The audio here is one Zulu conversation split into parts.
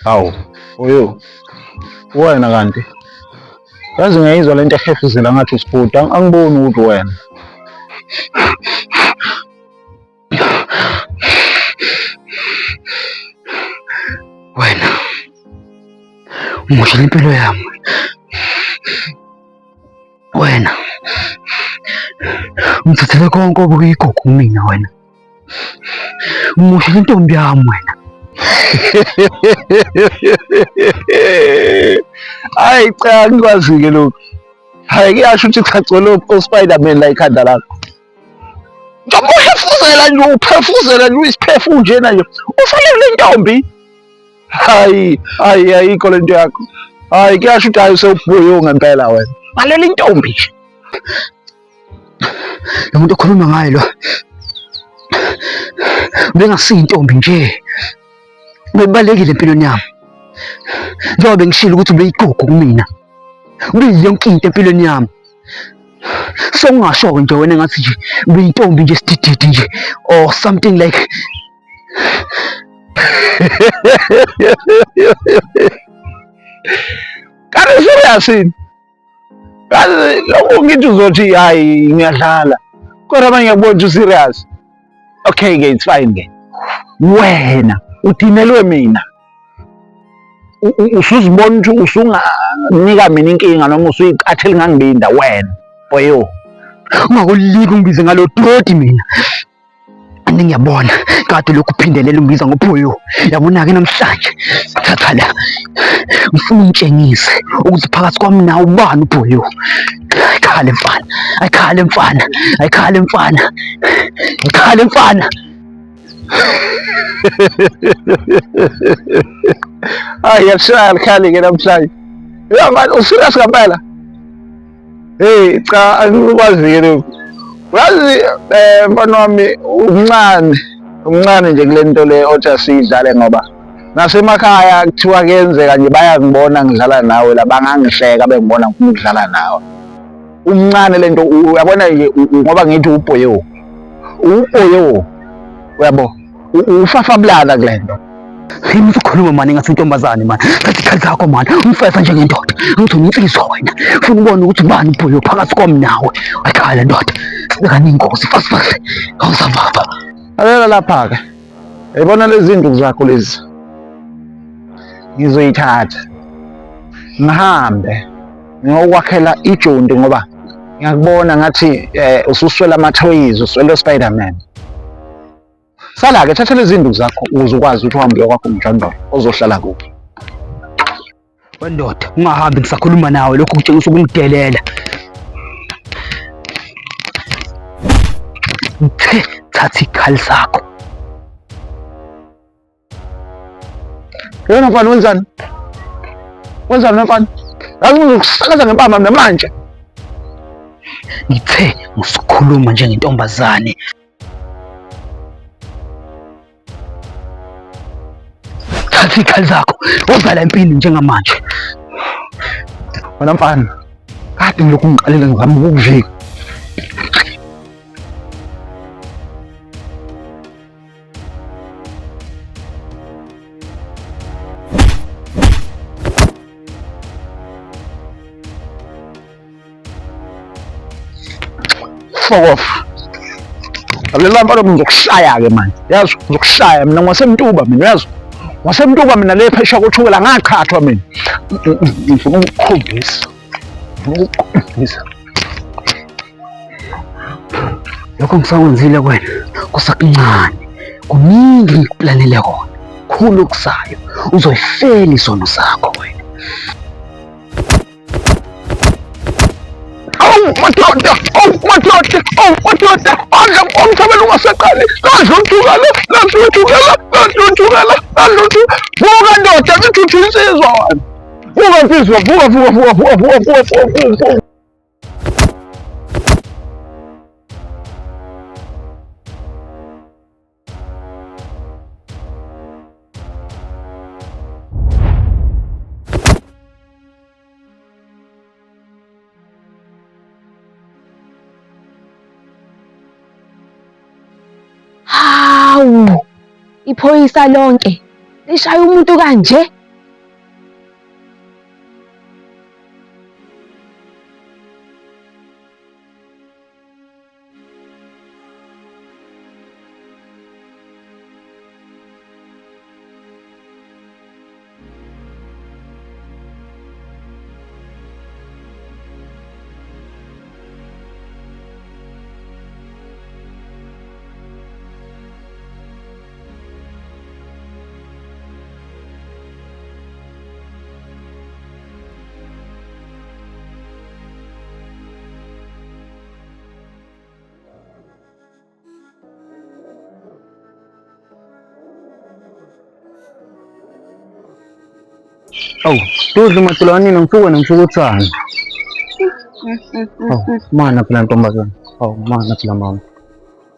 Hawu, uyo. Wena kanti. Yazi ngiyayizwa lento ehefuzela ngathi usibhuti, angiboni ukuthi wena. Wena umoshela impilo yami. Wena ungithathele konke obukuyigugu kumina wena. Umoshela intombi yami wena. Hayi cha angikwazi-ke lokhu. Hayi kuyasho ukuthi cha gcwele o-Spiderman la ikhanda lakho. Njengoba uhefuzela nje uphefuzela nje uyisiphefu njena nje. Ufanele intombi. Hayi, hayi ayikho lento yakho. Hayi kuyasho ukuthi hayi usewubhuyo ngempela wena. Balela intombi nje. Lo muntu okhuluma ngaye lo ubengasiyo intombi nje. Ubebalekile empilweni yami. Njengoba bengishilo ukuthi ubeyigugu kumina. Ubeyiyonke into empilweni yami. So ungasho-ke nje wena ngathi nje ubeyintombi nje sidididi nje or something like Kanti serious yini? Kazi lokhu ngithi uzothi hayi ngiyadlala. Kodwa manje ngiyakubona ukuthi userious. Okay ke it's fine ke. Wena udinelwe mina. Usuzibona ukuthi usunganika mina inkinga noma usuyiqatha elingangibinda wena. Boyo. Ungakuliki ungibize ngalo doti mina. Ani ngiyabona kade lokhu uphindelela ungibiza ngophoyo. Yabona-ke namhlanje thatha la. Ngifuna ungitshengise ukuthi phakathi kwami nawe ubani uphoyo. Ayikhale mfana, ayikhale mfana, ayikhale mfana, ayikhale mfana. Hayi yashaya likhali-ke namhlanje. Ya mani userious ngempela? Hey cha angikwazi-ke lokhu. Uyazi mfana wami umncane, umncane nje kule nto le othi asiyidlale ngoba nasemakhaya kuthiwa kuyenzeka nje bayangibona ngidlala nawe la bangangihleka bengibona ngifuna ukudlala nawe. Umncane lento uyabona nje ngoba ngithi ubhoyo. Ubhoyo. Uyabo? Ufafabulala kule nto. Yini usukhuluma mani ngathi intombazane mani. Thatha ikhali zakho mani. Umfesa njengendoda. Ngithi uyinsizwa wena. Ufuna ubone ukuthi ubani ubhuyo phakathi kwami nawe. Ayikhala ndoda. Sibekani ingozi fast fast. Awusavava. Lalela lapha-ke. Yayibona lezi zinto zakho lezi. Ngizoyithatha. Ngihambe ngiyokwakhela ijondi ngoba ngiyakubona ngathi ususwela amathoyizi, uswele o-Spiderman. Sala-ke thatha lezi zinto zakho ukuze ukwazi ukuthi uhambe uyokwakha umjondolo ozohlala kuphi. Wendoda, ungahambi ngisakhuluma nawe lokhu kutshengisa ukungidelela. Ngithe thatha ikhali sakho. Yena mfana wenzani? Wenzani mfana? Yazi ngizokusakaza ngempama mina manje. Ngithe usukhuluma njengentombazane. Thatha ikhali zakho wozala empini njengamanje. Wena mfana, kade ngilokhu ngiqalile ngizama ukukuvika. Fuck off. Lalela mfana ngizokushaya-ke manje yazi ngizokushaya mina ngwasemtuba mina yazi ngwasemtuba mina le phesha kothukela ngaqhathwa mina ngifuna ukukhombisa ngifuna ukukhombisa Lokho ngisakwenzile kuwena kusakuncane, kuningi engikuplanele kona, khulu okusayo, uzoyifela isono sakho wena. Awu madoda, awu madoda, awu madoda, adla umthabela ungasaqali, ladla uthukela, ladla uthukela, ladla uthukela, ladla uthukela. Vuka ndoda, ngithuthu insizwa wena. Vuka nsizwa, vuka, vuka, vuka, vuka, vuka, vuka, vuka, vuka. Hawu, iphoyisa lonke lishaya umuntu kanje? Awu, Dudlu matulani ngisuke ngisukuthana. Awu, mana phela ntombazane. Awu, mana phela mama.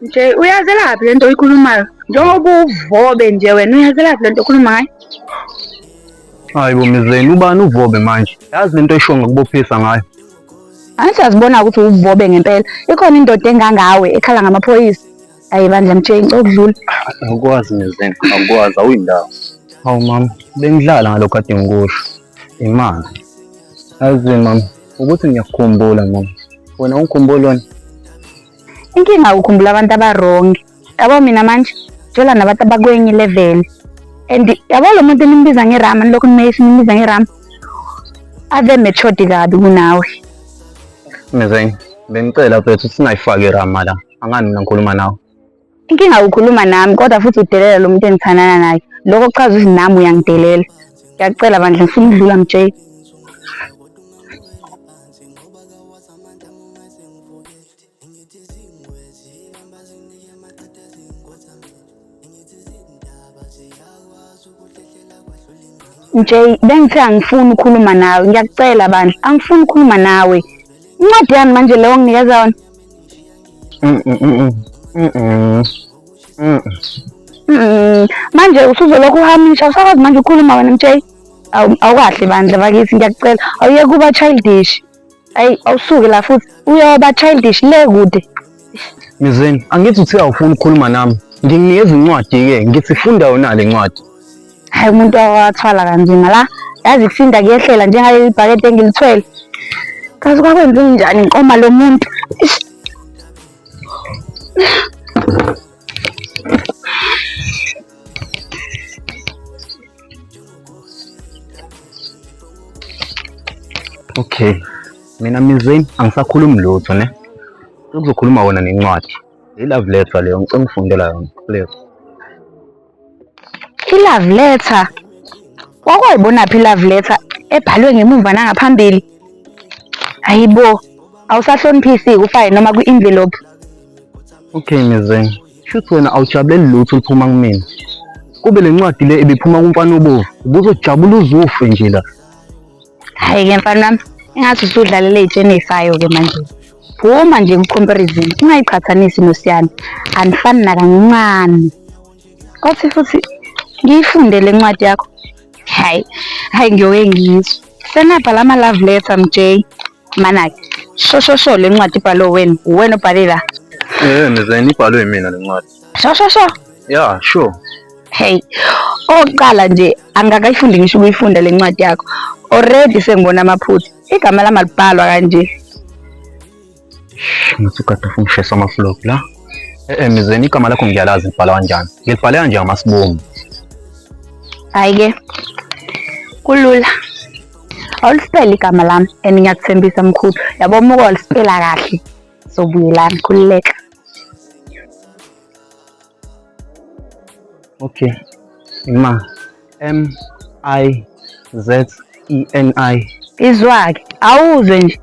Nje uyazelaphi lento oyikhulumayo? Njengoba uvobe nje wena uyazelaphi lento okhuluma ngayo? Hayi bo Mizeni, ubani uvobe manje? Yazi lento esho ngokubophisa ngayo. Angithi uyazibona ukuthi uvobe ngempela. Ikhona indoda engangawe ekhala ngamaphoyisa. Ayi bandla mtsheni ngicela ukudlula. Awukwazi Mizeni, awukwazi awuyindawo. Hawu mama, bengidlala ngalokho kade ngikusho. Imali. Yazi mama, ukuthi ngiyakukhumbula mama. Wena ungikhumbula wena? Inkinga ukhumbula abantu abarongi. Yabo mina manje jola nabantu abakwenye level. And yabo lo muntu enimbiza ngerama nilokhu nimeyisa nimbiza ngerama. Ave matured kabi kunawe. Mizeni, bengicela mfethu singayifaki irama la. Angani mina ngikhuluma nawe. Inkinga ukhuluma nami kodwa futhi udelela lo muntu engithandana naye. Lokho kuchaza ukuthi nami uyangidelela. Ngiyakucela bandla ngifuna ukudlula Mjay. Jay, bengithe angifuni ukukhuluma nawe, ngiyakucela bandla, angifuni ukukhuluma nawe. Incwadi yami manje leyo onginikeza yona. Manje usuzolokhu uhamisha, usakwazi manje ukukhuluma wena Mjay? Awukahle bandla bakithi, ngiyakucela. Awuyeke kuba childish. Ayi awusuke la futhi uyoba childish le kude. Mizeni, angithi uthe awufuni ukukhuluma nami. Ngikunikeza incwadi-ke, ngithi funda yona le ncwadi. Hayi umuntu wathwala kanzima la. Yazi kusinda kuyehlela njengaleli bhakede engilithwele. Kazi kwakwenze njani ngiqoma lo muntu. Ish. Okay. Mina Mizeni angisakhulumi lutho ne. Sekuzokhuluma wena nencwadi. I-love letter leyo ngicela ungifundela yona please. I-love letter. Wakwayibonaphi i-love letter ebhalwe ngemuva nangaphambili? Hayibo, awusahloniphisi ufake noma kwi-envelope. Okay Mizeni. Shuthi wena awujabuleli lutho oluphuma kumina. Kube le ncwadi le ibiphuma kumfana obovu, ubuzojabula uzufe nje la. Hhayi-ke mfana wami, engathi usudlalela ey'tsheni ey'fayo-ke manje. Phuma nje ku-comparison, ungayiqhathanisi noSiyani. Anifani nakancane. Othi futhi ngiyifunde le ncwadi yakho. Hhayi, hhayi ngiyoke ngiyizwe. Senabhala ama-love letter MJ. Mana-ke, sho sho sho le ncwadi ibhalwe wena, uwena obhale la. Eh, Mizeni ibhalwe yimina le ncwadi. Sho sho sho. Yeah, sure. Hey, okokuqala nje angakayifundi ngisho ukuyifunda le ncwadi yakho. Already sengibona amaphutha. Igama lami alibhalwa kanje. Ngathi ukade ufuna ukushesa amaflop la. Eh, Mizeni igama lakho ngiyalazi libhalwa kanjani. Ngilibhale kanje ngamasibomu. Hayi-ke, kulula. Awulisipele igama lami and ngiyakuthembisa mkhulu. Yabo uma uke walisipela kahle sobuyelana, khululeka. Okay. Ma M I Z E N I. Izwa-ke, awuzwe nje.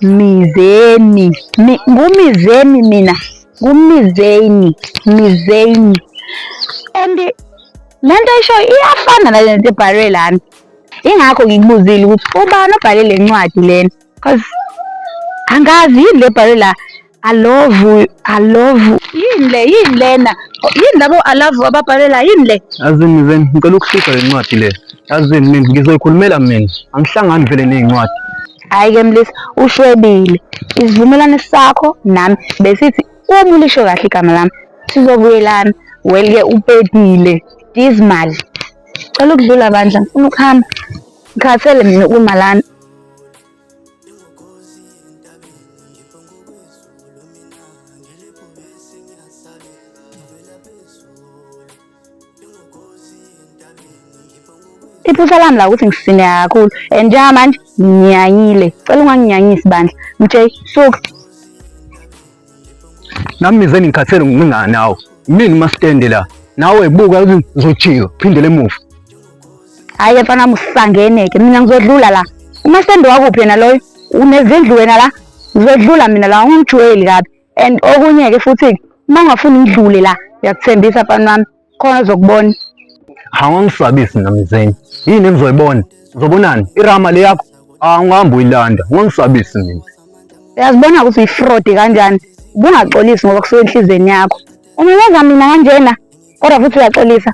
Mizeni. Mi, ngumizeni mina. Ngumizeni. Mizeni. And le nto ayishoyo iyafana nale nto ebhalwe lana. Ingakho ngikubuzile ukuthi ubani obhale le ncwadi lena. Cause angazi yini le ebhalwe la. I love, I love. Yini le, yini lena? Yini labo I love ababhale la, yini le? Yazini Mizeni, ngicela ukuhlisa le ncwadi le. Yazini mina ngizoyikhulumela mina. Angihlangani vele ney'ncwadi. Hhayi-ke mlisa, ushwebile. Isivumelwano sakho nami besithi uma ulisho kahle igama lami sizobuyelana. Well-ke upepile. Dismal. Cela ukudlula bandla, ngifuna ukuhamba. Ngikhathele mina ukuma lana. Iphutha lami la ukuthi ngisine kakhulu and njengamanje nginyanyile. Cela unganginyanyisi bandla. Mj, suka. Nami ngize ngikhathele ngingana nawe. Mina umastende la. Nawe buka ukuthi ngizojika phindele emuva. Hhayi mfana wami usangene-ke mina ngizodlula la. Umastende wakuphi yena loyo? Unezindlu wena la? Ngizodlula mina la ungijwayeli kabi. And okunye-ke futhi uma ungafuni ngidlule la ngiyakuthembisa mfana wami khona ozokubona. Hawu ngisabisi mina Mzeni. Yini engizoyibona? Uzobonani? Irama le yakho? Ah ungahamba uyilanda. Ungangisabisi mina. Uyazibona ukuthi uyi-fraud kanjani? Ubungaxolisi ngoba kusuke enhliziyweni yakho. Umemeza mina kanjena kodwa futhi uyaxolisa.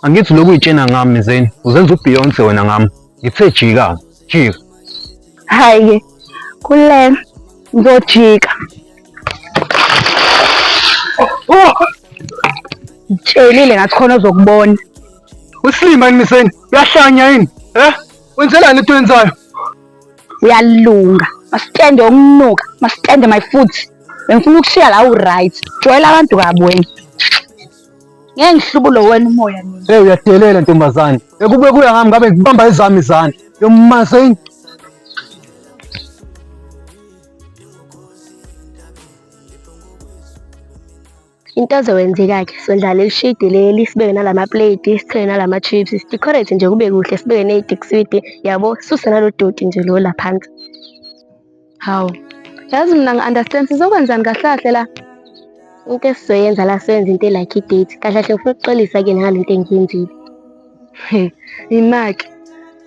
Angithi lokhu uyitshena ngami Mzeni. Uzenza uBeyonce wena ngami. Ngithe jika. Jika. Hhayi-ke khululeka ngizojika. Ngitshelile ngathi khona ozokubona. Usilima yini Mzeni? Uyahlanya yini? Eh? Wenzelani into oyenzayo? Uyalunga. Masitende okunuka, masitende my foot. Bengifuna ukushiya la u-right. Jwayela abantu kabi wena. Ngeke ngihlubule wena umoya mina. Hey uyadelela ntombazane. Ekube kuya ngami ngabe ngibamba ezami izandla. Yomase Into ezokwenzeka-ke sondlala elishidi leli sibeke nalama plate sithele nalama chips sidecorate nje kube kuhle sibeke ney'dikswidi yabo sisuse nalo doti nje lo la phansi. Hawu, yazi mina ngi-understand sizokwenzani kahle kahle la? Into esizoyenza la senze into elike i-date kahle kahle ngifuna ukuxolisa kuyena ngale nto engiyenzile. Imaki.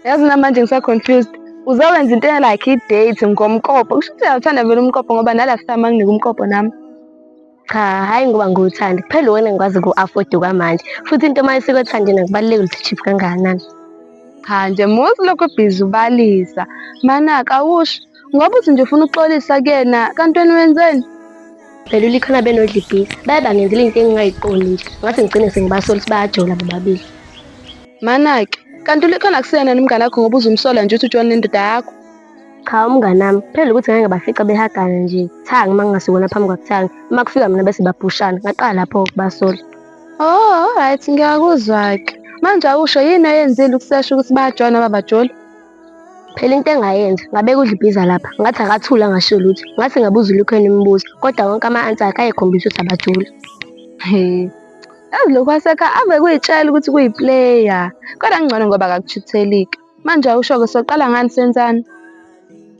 Yazi namanje ngisa-confused. Uzowenza into like i-date ngomkopo. Kusho ukuthi uyawuthanda vele umkopo ngoba nalast time anginika umkopo nami. Cha, hhayi ngoba ngiwuthanda. Kuphela uwena engikwazi uku-afford kwamanje. Futhi into uma isuke ethandeni akubaluleki ukuthi cheap kangakanani. Cha nje muzi lokho busy ubalisa. Manaka awusho ngoba uthi nje ufuna ukuxolisa kuyena kanti wena wenzeni? Phela ulikhona benodlibhisi. Baye bangenzela into engingayiqondi nje. Ngathi ngigcine sengibasola ukuthi bayajola bobabili. Manake, kanti ulikhona akusiyena nomngane wakho ngoba uzumsola nje ukuthi ujola nendoda yakho. Cha umngane wami, phela ukuthi ngeke ngabafica behagana nje. Thangi uma ngingasukona phambi kwakuthangi. Uma kufika mina bese babhushana. Ngaqala lapho ukubasola. Oh, alright, ngiyakuzwa-ke. Manje awusho yini oyenzile ukusesha ukuthi bayajola noma abajoli? Phela into engayenza ngabeka udlibhiza lapha ngathi akathule angasho lutho ngathi ngabuza uLukhona imibuzo kodwa wonke ama-answer akhe ayekhombisa ukuthi abajoli. He. Yazi lokhu wasekha ave kuyitshela ukuthi kuyiplayer. Kodwa kungcono ngoba akakuchithelike. Manje awusho-ke soqala ngani senzani?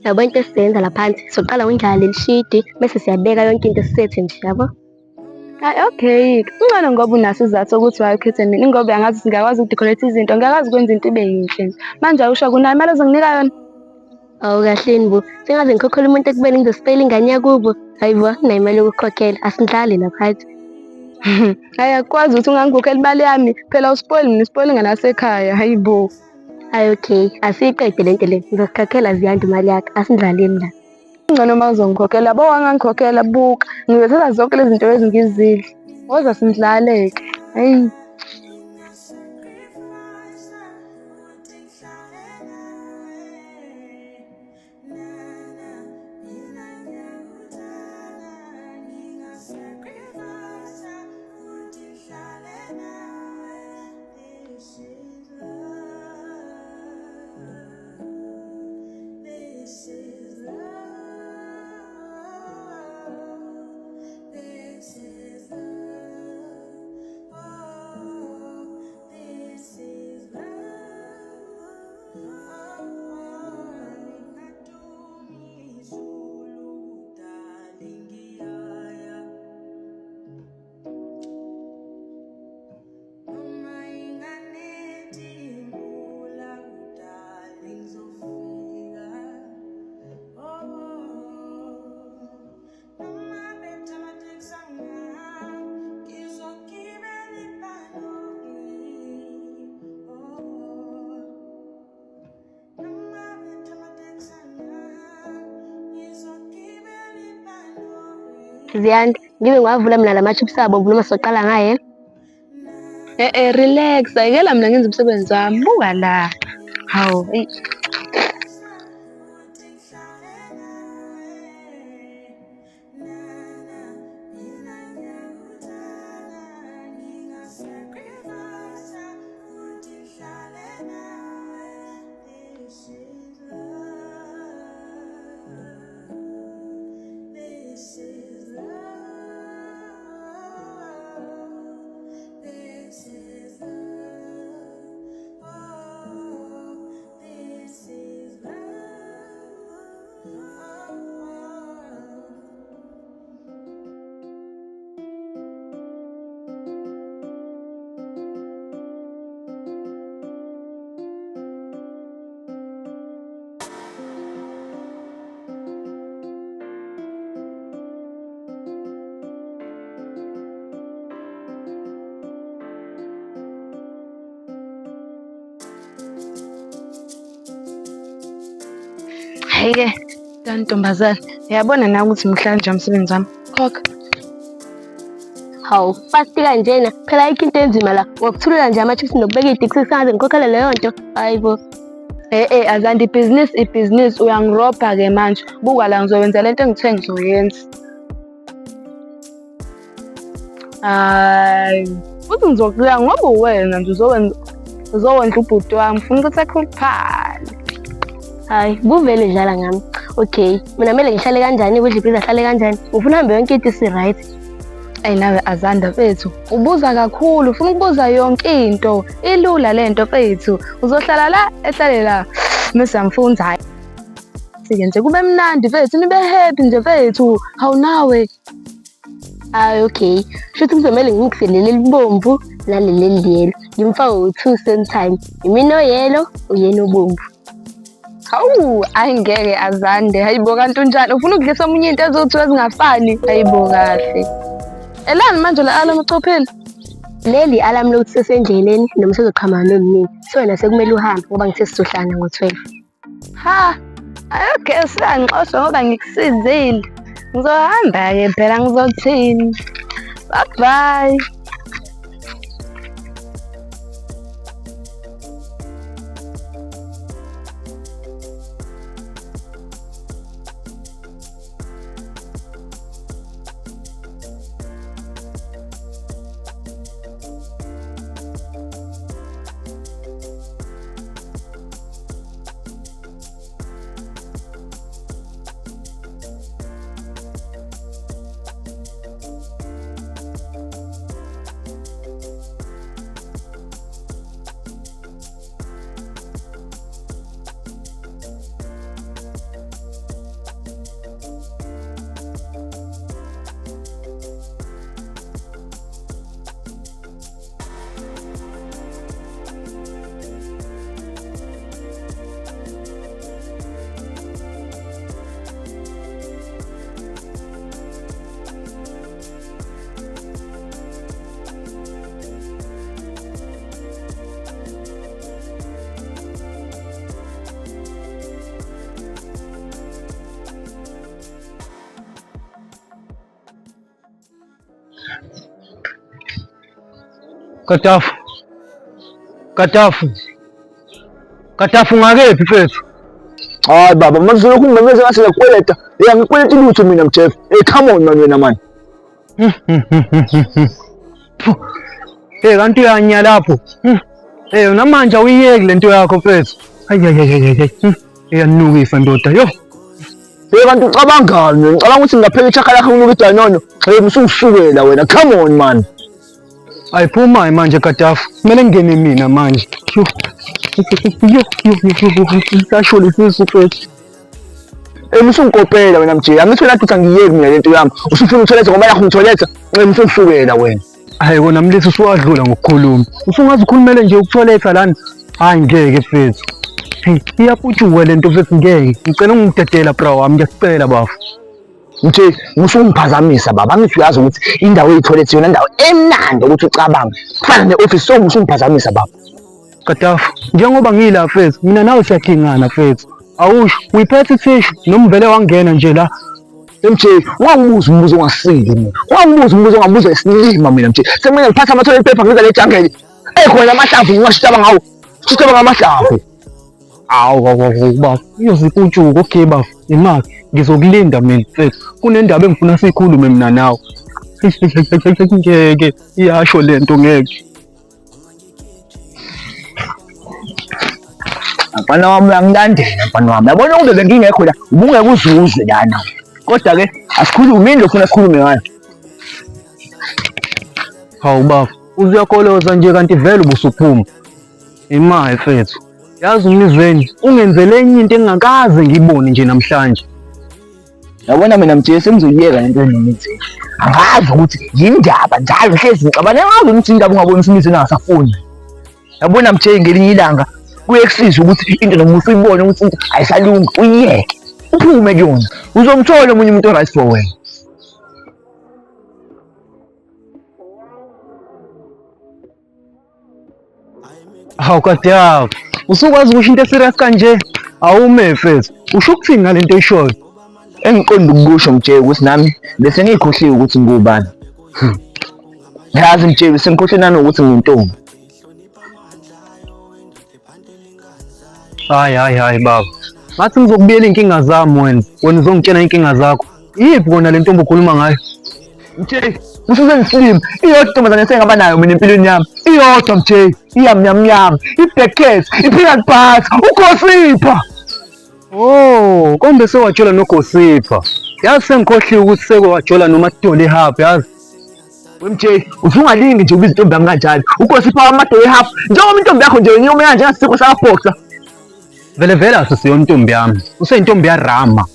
Yabo into esizoyenza la phansi soqala ngokundlala leli shidi bese siyabeka yonke into sisethe nje yabo. Hayi okay, kungcono ngoba unaso isizathu sokuthi why ukhethe mina ingoba uyangazi ukuthi ngiyakwazi ukudecorate izinto, ngiyakwazi ukwenza into ibe yinhle nje. Manje awusho kunayo imali ozonginika yona? Awu kahleni bo, sengaze ngikhokhele umuntu ekubeni ngizosipela ingane yakubo. Hayi bo, anginayo imali yokukhokhela, asindlali la phansi. Hayi akukwazi ukuthi ungangikhokhela imali yami, phela uspoil mina uspoil ingane yasekhaya, hayi bo. Hayi okay, asiyiqede le nto le, ngizokukhokhela Ziyanda imali yakho, asindlaleni la. Ngcono uma uzongikhokhela, bo wangangikhokhela buka, ngizothatha zonke lezi zinto lezi ngizidle. Woza sindlale-ke, hayi. Ziyanda, ngibe ngiwavula mina la ma-chips abo noma soqala ngaye. Eh eh relax, ayikela mina ngenza umsebenzi wami. Buka la. Hawu, eyi. Hhayi-ke, ntombazane, uyabona nawe ukuthi muhle kanjani umsebenzi wami. Khokha. Hawu, fast kanjena. Phela ayikho into enzima la. Ngokuthulula nje ama-chips nokubeka iy'tiksi sangaze ngikhokhele leyo nto. Hayi bo. Eh eh Azanda ibhizinisi ibhizinisi uyangirobha-ke manje. Buka la ngizokwenza lento engithe ngizoyenza. Hayi, futhi ngizokuya ngoba uwena nje uzowenza uzowondla ubhuti wami ngifuna ukuthi akhuluphale. Hayi, kuvele dlala ngami. Okay, mina kumele ngihlale kanjani kudla ibhiza ahlale kanjani? Ngifuna uhambe yonke into isi-right. Ayi nawe Azanda mfethu, ubuza kakhulu, ufuna ukubuza yonke into. Ilula lento mfethu. Uzohlala la, ehlale la. Mese yamfunza hayi. Sike nje kube mnandi mfethu, nibe happy nje mfethu. Hawu nawe. Hayi okay. Shuthi kuzomele ngimikise leli elibomvu naleli eliyelo. Ngimfake u-two same time. Imina oyelo, uyena obomvu. Hawu, ayi ngeke Azande. Hayibo kanti unjani? Ufuna ukudlisa omunye into eziwu-two ezingafani? Hayibo kahle. Elani manje la alarm ucophile? Leli alarm lokuthi sesendleleni noma sezoqhamuka nomnini. So wena sekumele uhambe ngoba ngithe sizohlangana ngo-12. Ha, okay usuyangixosha ngoba ngikusizile. Ngizohamba-ke phela ngizothini. Bye bye. Katafu. Katafu. Katafu ngakephi mfethu? Hayi baba, manje uzolokhu ungimemeza ngathi ngiyakukweleta. Hey, angikweleti lutho mina Mjeff. Hey, come on man wena man. Hey, kanti uyanya lapho. Hey, namanje awuyiyeki lento yakho mfethu. Hayi hayi hayi hayi. Iyanukisa ndoda. Yo. Hey kanti ucabangani? Ngicabanga ukuthi ngingapheka ichaka lakho nginuka idanono. Hey, usungisukela wena. Come on man. Ayiphuma manje Kadafi. Kumele ngingene mina manje. Yo. Yo yo yo. Sasho lesisu mfethu. Hey, usungikopela wena Mjee. Angithi wena ukuthi angiyeki mina lento yami. Usufuna ukutholetha ngoba yakho ngitholetha. Hey, usungisukela wena. Hayi kona mlisa usuwadlula ngokukhuluma. Usungaze ukhulumele nje ukutholetha lana. Hayi ngeke mfethu. Hey, iyaputshuka lento mfethu ngeke. Ngicela ungidedela bra wami ngiyakucela bafo. Mjee, usungiphazamisa baba. Angithi uyazi ukuthi indawo eyitholethe yona indawo emnandi ukuthi ucabange. Kufana ne-office so usungiphazamisa baba. Kadafu, njengoba ngila mfethu, mina nawe siyadingana mfethu. Awusho, uyiphethe ithishu noma uvele wangena nje la. MJ, ungangibuza umbuzo ongasile mina. Ungangibuza umbuzo ongabuza isilima mina MJ. Sekumele ngiphathe ama-toilet paper ngiza le jangeli. Ekhona amahlamvu ngingasho ngawo. Sicaba ngamahlamvu. Awu awu awu baba, iyoziputshuka okay baba. Imali ngizokulinda mina mfethu. Kunendaba engifuna siyikhulume mina nawe. Ngeke iyasho lento ngeke. Mfana wami uyangilandela mfana wami. Yabona ukube bengingekho la, ubungeke uzuzwe lana. Kodwa ke asikhulume into ofuna sikhulume ngayo. Hawu baba, uzuyakoloza nje kanti vele ubusuphuma. Imali mfethu. Yazi umizweni ungenzele enye into engingakaze ngiyibone nje namhlanje. Yabona mina mjeye sengizoyiyeka lento enomizeni. Angazi ukuthi yindaba njalo hlezi ngixabana ngazi ukuthi indaba ungaboni ukuthi umizweni angasafuni. Yabona mjeye ngelinye ilanga kuye kusiza ukuthi into noma usuyibone ukuthi into ayisalungi uyiyeke. Uphume kuyona. Uzomthola omunye umuntu o-right for wena. Hawu kade usukwazi ukusho into eserious kanje? Awume mfethu, usho ukuthini ngale nto oyishoyo? Engiqonda ukukusho mjeye ukuthi nami bese ngiyikhohliwe ukuthi ngubani. Yazi mjeye bese ngikhohlwe nanokuthi ngiyintombi. Hayi hayi hayi baba. Ngathi ngizokubiyela iy'nkinga zami wena. Wena uzongitshela iy'nkinga zakho. Iyiphi kona le ntombi okhuluma ngayo? Mjeye, usuze ngisilima. Iyodwa intombazane esengaba nayo mina empilweni yami. Iyodwa mjeye, iyamnyamnyama, i-black cat, i-peanut butter, uGosipha. Oh, kombe sewajola noGosipha. Yazi sengikhohliwe ukuthi seke wajola noMadoli Hub, yazi. MJ, usungalingi nje ubiza intombi yami kanjalo. UGosipha wamadoli Hub, njengoba intombi yakho nje inyuma kanje ngasiko sakaboxer. Vele vele asisiyo intombi yami. Useyintombi yaRama.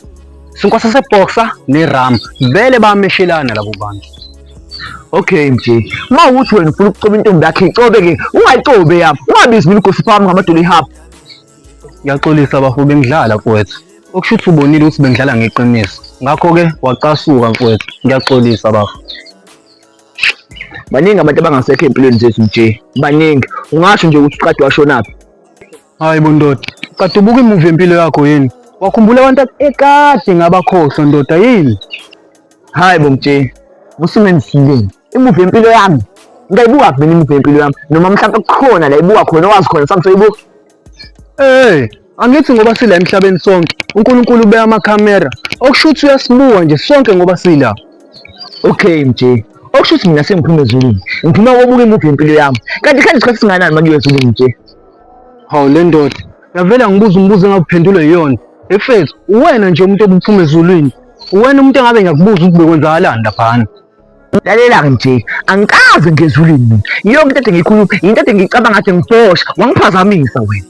Sinkwa saseboxer neRama. Vele bayameshelana labo bantu. Okay MJ, uma ukuthi wena ufuna ukucoba intombi yakho icobe ke, ungayicobe yami. Ungabizi mina uGosipha wami ngamadoli Hub. Ngiyaxolisa bafo bengidlala mfowethu. Okusho ukuthi ubonile ukuthi bengidlala ngeqiniso. Ngakho-ke wacasuka mfowethu. Ngiyaxolisa bafo. Baningi abantu abangasekho empilweni zethu MJ. Baningi. Ungasho nje ukuthi uqade washonaphi? Hayi bo ndoda, kade ubuka imuvi yempilo yakho yini? Wakhumbula abantu ekade ngabakhohlwa ndoda yini? Hayi bo MJ, usungenzisileni. Imuvi yempilo yami. Ngiyayibuka mina imuvi yempilo yami. Noma mhlawumbe kukhona la ibuka khona owazi khona mhlawumbe soyibuka. Hey, angithi ngoba sila emhlabeni sonke, uNkulunkulu ubeka amakhamera. Okusho ukuthi uyasibuka nje sonke ngoba sila. Okay MJ. Okusho ukuthi mina sengiphuma ezulwini. Ngiphuma kobuka imuvi yempilo yami. Kanti khani isikhathi singanani makuyiwe ezulwini MJ? Hawu le ndoda, yavela ngibuza umbuzo engakuphendulwe yiyona. Efethu, uwena nje umuntu obuphuma ezulwini. Uwena umuntu engabe ngiyakubuza ukuthi bekwenzakalani laphana. Lalela-ke nje, angikaze ngezulwini mina. Yonke into ade ngiyikhuluma, into ade ngiyicabanga kade ngibhosha, wangiphazamisa wena.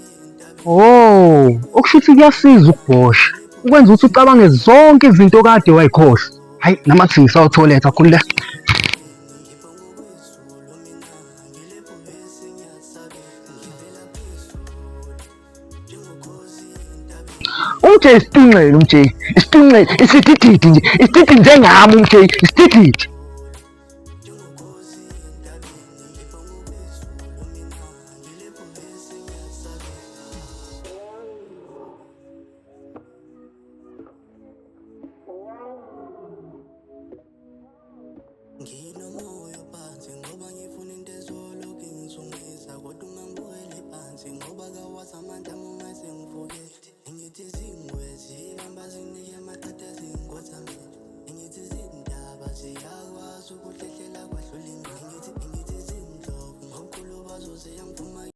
Oh, okusho ukuthi kuyasiza ukubhosha. Ukwenza ukuthi ucabange zonke izinto kade wayikhohlwa. Hayi, namathi ngisawutholetha khulula. UMJ isitinxele uMJ, isitinxele, isidididi nje, isididi njengami uMJ, isidididi. Nginomoya phansi ngoba ngifuna into ezolokhu ingizungeza kodwa ungangibukeli phansi ngoba kawazi amandla uma sengivukile ngithi zingwezi ibamba zinike amaqanda.